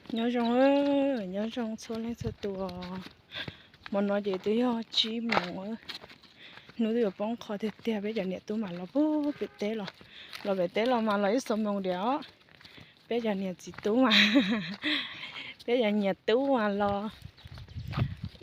Nyob zoo, nyob zoo txhua leej txhua tus. Hmo no ces twb yog tsib moos, hnub twb yuav poob qho tiag tiag, peb cov niam tub mas los pem teb los, los pem teb los mas los ib xuab moos diam. Peb cov niam txiv tub mas, peb cov niam tub mas los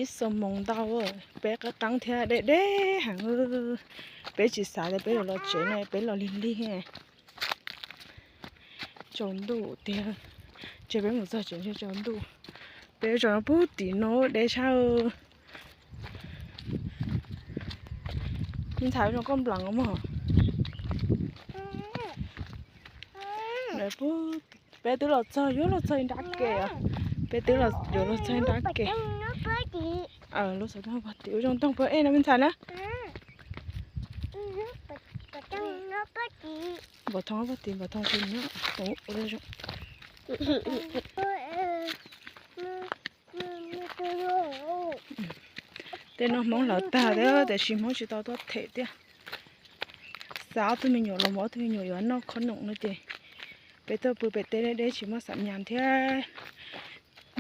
ib xuab moos ntau, peb qab qeeb thiab deb deb heev. Peb tsis xav tias peb yuav los tsev no, peb los lig lig. Tsaus ntuj tiag, ces peb mus txog tsev ntshe tsaus ntuj. Peb tseem pub tim no deb tshaj. Me ntxhais zoo koj nplam mog. Peb twb los txog, yuav los txog ib nrab ke. Peb twb yuav los txog ib nrab ke. Lub xov tooj pog tim, ua zoo toog pog ej no me ntxhais na. Npam thooj pog tim, npam thooj tim no. Tej no Hmoob lawv tag thiab, tiam sis Hmoob tsis tau tuaj them thiab. Xa ob tug me nyuam los mus, ob tug me nyuam yuav noj khob noom no ces peb tuaj pw pem teb deb deb tsis muaj xam nyas thiab.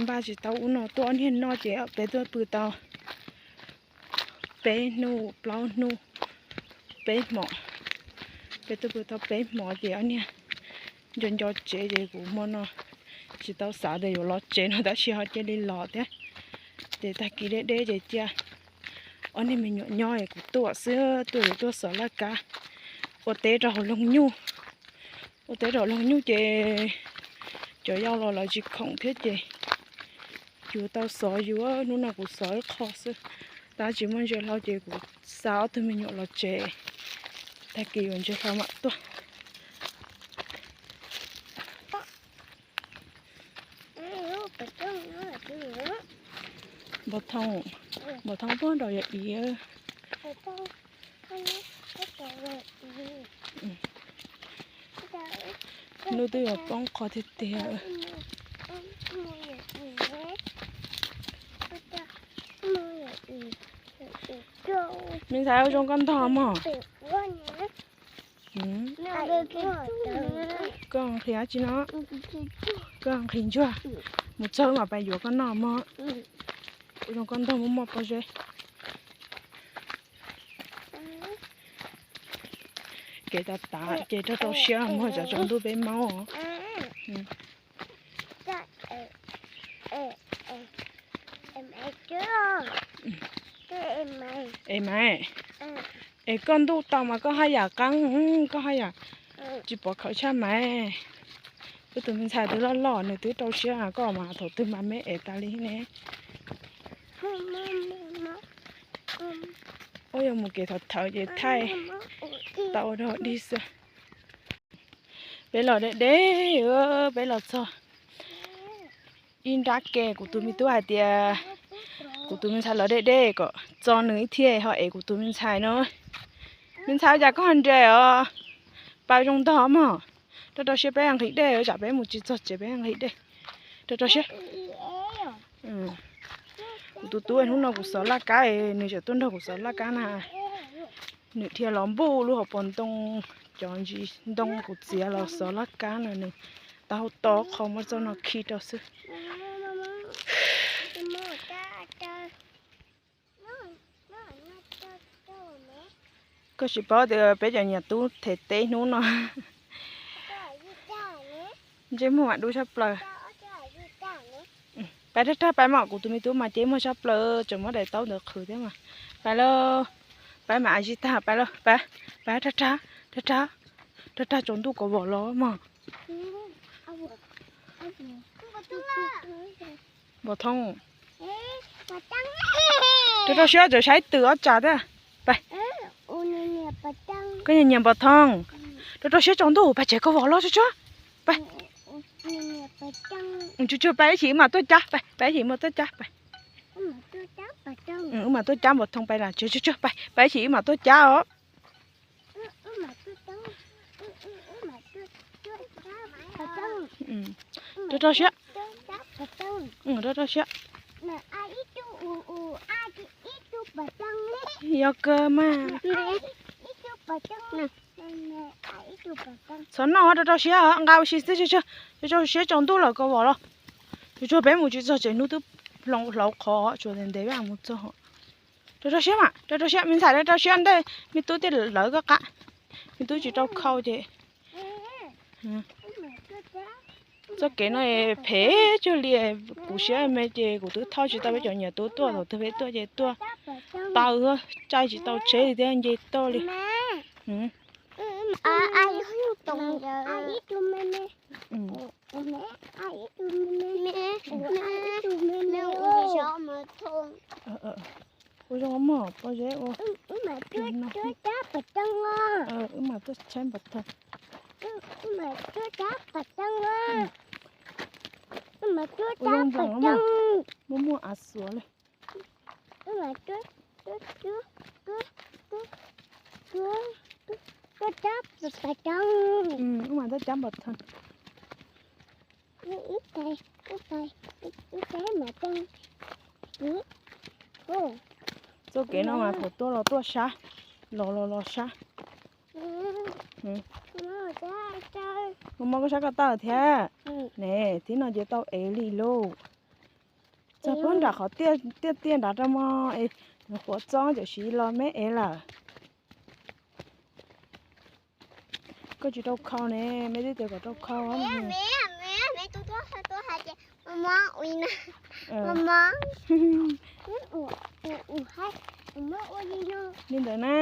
Npaj tsis tau ub no tuaj ob niag noj ces peb tuaj pw tau peb hnub plaub hnub, peb hmos. Peb tuaj pw tau peb hmos ces ob niag nco nco tsev ces kuv hmo no tsis tau xav tias yuav los tsev no tab sis ho cia li los thiab. Ces tag kis deb deb ces cia ob niag me nyuam nyob es kuv tuaj xwb, tuaj yuav tuaj xov laj kab ua teb rau hauv loog nyuj. Ua teb rau hauv loog nyuj ces cov yau los lawv tsis khoom thiab ces yus tau xov yus, hnub no kuv xov ib qho xwb. Tab tsis muaj ntses hlau ces kuv xa ob tug me nyuam los tsev, tag kis yuav ntses hlau mam tuaj. Npam thooj, npam thooj pog nrau yog ib. Hnub twb yuav poob qho tiag tiag. Me ntxhais ua zoo koj ntog mog. Koj nqhis dab tsi no? Koj nqhis ntsuag. Mus txog mam pais yuav koj noj mog. Ua zoo koj ntog muaj muaj pob zeb. Kev tas tas ces rau rau siab muag tsam tsaus ntuj peb maub. Es Maiv, es koj ntuj tau mas koj haj yam qeeb, koj haj yam tsis pov khawv tshaj Maiv. Wb tus me ntxhais twb loj loj nws twb rau siab, koj mas thaum twg mas me es tas li ne. Ua yog mus kev thawv thawv ces thaij tau ua dog dig xwb. Peb los deb deb, peb los txog ib nrab ke, kuv tus me tub hais tias kuv tus me ntxhais los deb deb kom txo nws ib thiaj ho es kuv tus me ntxhais no. Me ntxhais, cas koj ho nres os? Pais zoo ntog mog. Rau rau siab peb nqhis dej, tsam peb mus tsis txog tsev peb nqhis dej. Rau rau siab. Kuv tus tub hnub no kuv xov laj kab, nws tseem tuaj nrog kuv xov laj kab na. Nws dhia los npuj lub hauv paus ntoo, cov ntsis ntoo kuv txiav los xov laj kab no, nws taub hau to qhov muab txoj no khi rau xwb. Koj tsis paub tias peb cov niam tub them teb hnub no ntsej muag mam dub tshaj plaws. Pais rag rag pais mas, kuv tus me tub mas ceeb muag tshaj plaws, tseem muab daim taub ntawd qhwv thiab mas. Pais lauj, pais mam zis tag pais lauj, pais, pais rag rag, rag rag, rag rag tsaus ntuj kom vom los mog. Npam thooj, rau rau siab tseem saib twm ob tsam thiab. Pais, koj nyiam nyiam npam thooj, rau rau siab tsaus ntuj pais tsev koj vom los tsuag tsuag. Pais, tsuag tsuag pais ib chim wb mam tuaj cab, pais, pais ib chim wb mam tuaj cab, pais. Wb mam tuaj cab npam thooj pais na, tsuag tsuag pais, pais ib chim wb mam tuaj cab os. Rau rau siab, rau rau siab. Yog kawg mas. Txhob noj, rau rau siab, nqa ua si xwb, rau rau siab tsaus ntuj lawm koj vom los. Tsuas peb mus tsis txog tsev hnub twb hloov hlauv qhov tsuas ntev ntev mus txog. Rau rau siab mas, rau rau siab, me ntxhais rau rau siab ntej me tub thiaj lawv koj qab. Me tub tsis rau khau ces. Txoj kev no phem cuag li, kuv siab me ces kuv twb thauj tsis tau peb cov niam tub tuaj, thaum twg peb tuaj ces tuaj tau, caij tsis tau tsheb li thiab nce toj li. Ua zoo mog, pob zeb ua. Wb mam tuaj tshaib npam thawj. Ua zoo nploos, muaj muaj av xuav li. Wb mam tuaj cab npam thawj. Txoj kev no mas thaum tuaj los tuaj sab, los los los sab. Mus mog, koj sab ko taw thiab ne, thib no ces tau ev li lauj. Txog puag nram qhov tiaj tiaj nrad rau mog es, nws qhuav txob cam siv los me ev lawm. Koj tsis rau khau ne, me twb tias kom rau khau. Li ntawd na.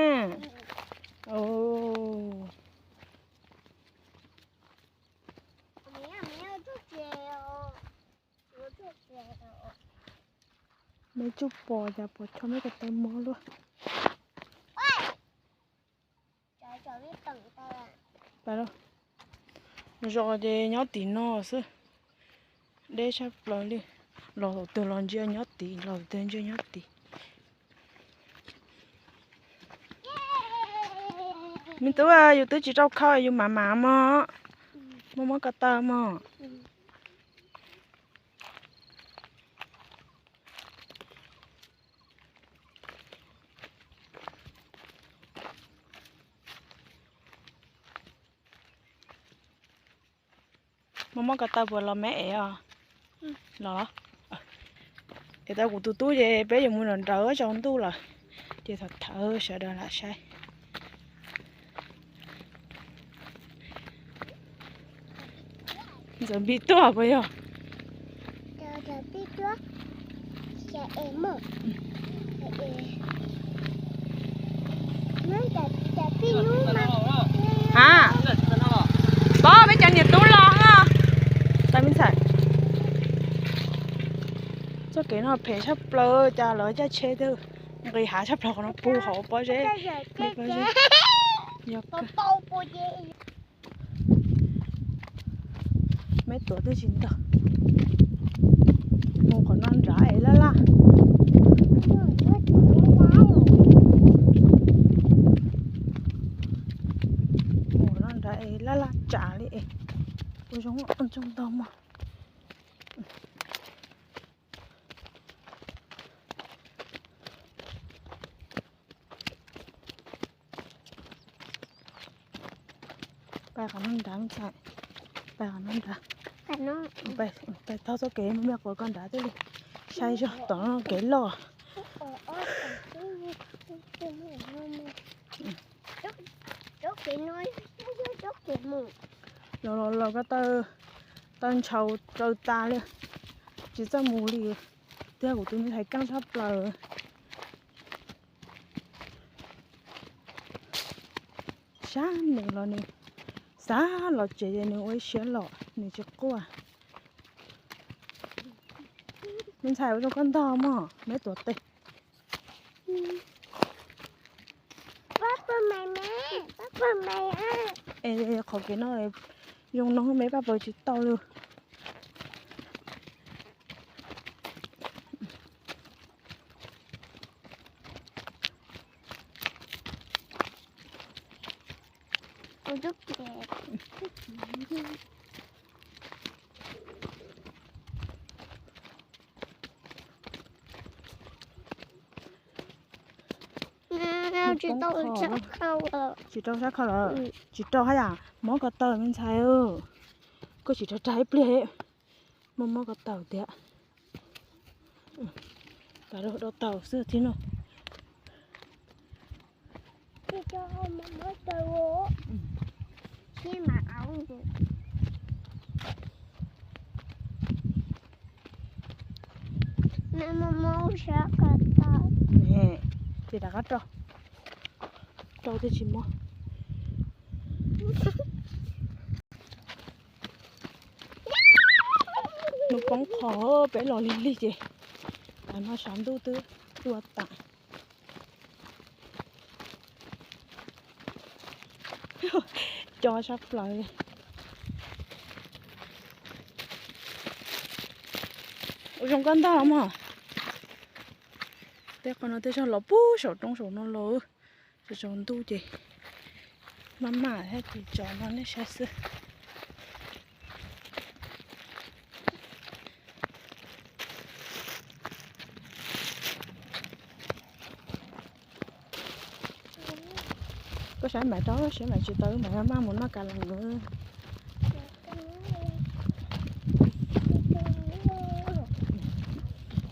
Me tsuj pos cas pos cho me ko taw mob luaj. Zos ces nyob tim no xwb. Deb tshaj plaws li. Los thaum twg los ntsia nyob tid, los thaum twg ntsia nyob tid. Me tub, yus twb tsis rau khau, yus mam mam mog. Muab muab ko taw mog. Muab muab ko taw puas los me ev os. Los, es tau kuv tus tub ces peb yuav mus nram nrawv tsaus ntuj lawm, ces thaum thawv sawv daws lam saib. Ntxawm npib tuaj puas yog? A, pab peb cov niam tub los os. Tau me ntxhais. Txoj kev no phem tshaj plaws, cas lawv caij tsheb twb nqis hav tshaj plaws qhov no puag hauv pob zeb. Me tuav twb tsis ntog. Mus qhov no nrad es laj laj. Mus qhov no nrad es laj laj tsam li es. Ua zoo ntsoog ntog mog. Pais qhov no nrad me ntxhais. Pais qhov no nrad. Pais taug txoj kev me me quav ko nrad thiaj li saib zog tom no kev loj. Los los los ko taw, taw ntshaus raws tas li, tsis txawj mus li. Tiag kuv tus me ntxhais keej tshaj plaws. Sab nws los nws xav los tsev ces nws ua ib siab los nws tsis quaj. Me ntxhais ua zoo koj ntog mog, me tuav tes. Es qhov kev no zoo no me paj paws tsis tau li. Tsis rau sab khau lawm, tsis rau hab yam mob ko taw me ntxhais. Koj tsis rau rag ib pliag. Muab muab ko taws tiag. Taws rau taws xwb thiab no. Ces rov qab rau, rau twb tsis muab. Hnub poob qho peb los lig lig ces, no sab ntuj twb tua tas. Co sab plaws. Ua zoo koj ntag mog. Tej qhov no tej zaum los puag saum roob saum no los, tsaus ntuj ces maj mam thiab ces tso no nej saib xwb. Koj saib mam rau siab mam tsis tau mam maj mus noj kas lees.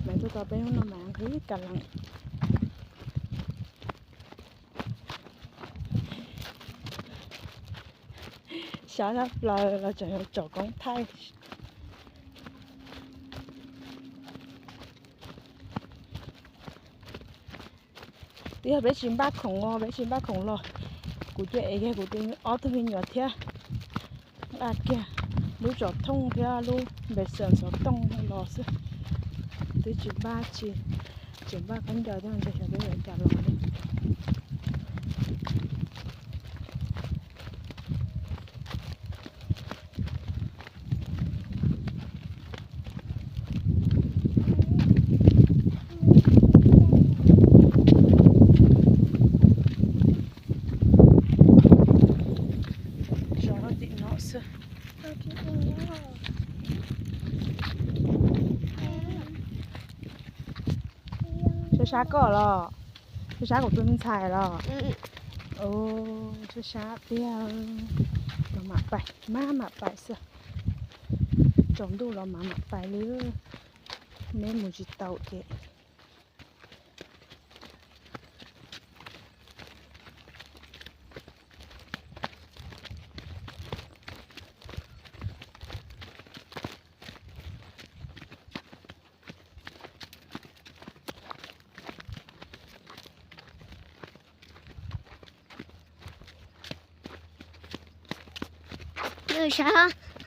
Mam tuaj tau peb hnub no mam nqhis kas lees. Xyov sab plaws los tseem tsom koob thaij. Twb yog peb tsis npaj khoom os, peb tsis npaj khoom los kuv cia es yog kuv tus ob tug me nyuam thiab nqa kiag lub tsov thooj thiab lub npes xeem xov tooj los xwb. Twb tsis npaj tsis, tseem npaj khaub ncaws thiab ntshe xyov peb yuav cas los li. Zov tim no xwb. Sab sab koj los? Sab sab kuv tus me ntxhais los? Sab sab tiag. Los mam pais, maj mam pais xwb. Tsaus ntuj los mam mam pais li. Neb mus tsis tau ces.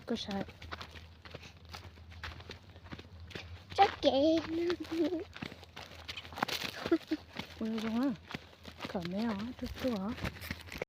Koj saib, tsob kev ua zoo, khawm me os, tuaj tuaj.